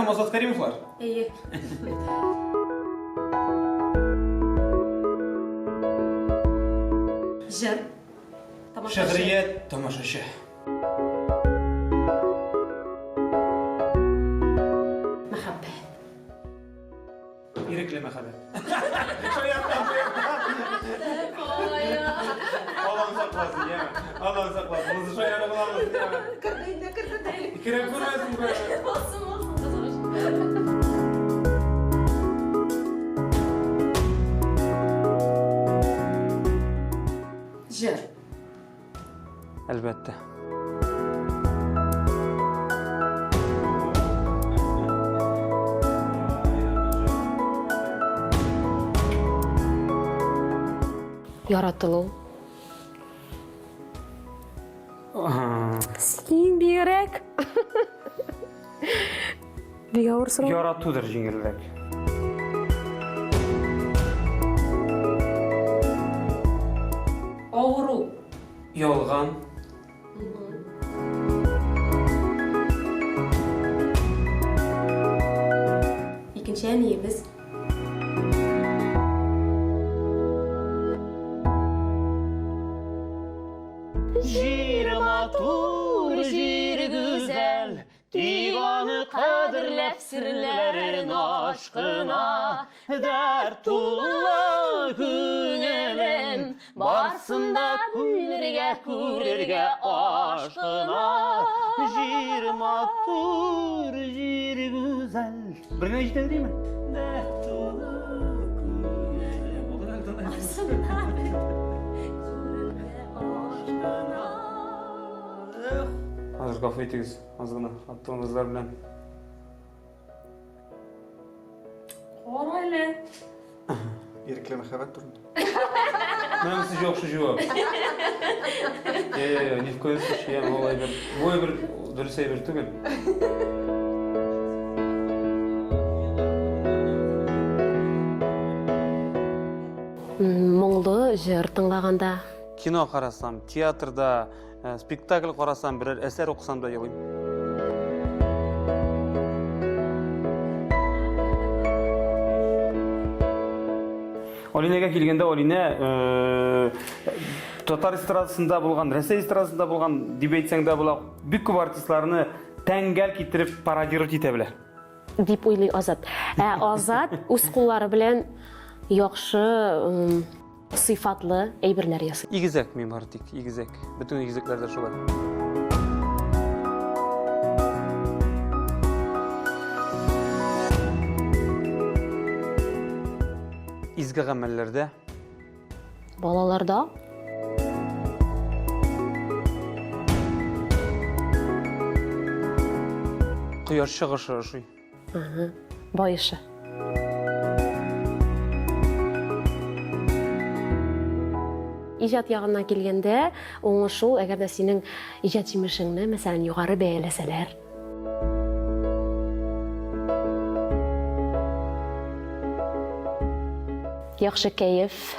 һәм Азат Кәримовлар. Әйе. Җыр. Тамашачы. Шигърият тамашачы. Мәхәббәт. Ирекле мәхәббәт. Аллам сакласын, яме. Аллам сакласын. Монысы шаярып аламыз, яме. Керде инде, керде дә. Керә күрмәсен, күрмәсен. Булсын, булсын, кызыгыш. Җыр. Әлбәттә. Яратылу. Син бигрәк. Бик авыр сорау. Яратудыр җиңелрәк. Авыру. Ялган. Икенче әниебез. Җир матур, җир гүзәл, Тик аны кадерләп серләрен ашкына, Дәрт тулы күңелем, Барсын да күрергә, күрергә ашкына. Җир матур, җир гүзәл. Бер генә җитә димме? Дәрт тулы күңелем. Барсын да күрергә ашкына. Хәзер гафу итегез. Аз гына хатын-кызлар белән. Кара әле. Ирекле мәхәббәт турында. Монысы яхшы җавап. Э, ни в коем случае, я ул әйбер. Бу әйбер дөрес әйбер түгел. Моңлы җыр тыңлаганда. Кино карасам, театрда Э, спектакль карасам, берәр әсәр укысам да елыйм. Алинәгә килгәндә, Алинә э, татар эстрадасында булган, Рәсәй эстрадасында булган дип әйтсәң дә була, бик күп артистларны тәңгәл китереп пародировать итә белә. Дип уйлый Азат. Ә Азат үз куллары белән яхшы Сыйфатлы әйберләр ясый. Игезәк мин бары тик, игезәк. Бөтен игезәкләр дә шулай. Изге гамәлләрдә. Балаларда. Кояш чыгышы ошый. Ага. Баешы. Иҗат ягыннан килгәндә, уңыш ул, әгәр дә синең иҗат җимешеңне, мәсәлән, югары бәяләсәләр. Яхшы кәеф.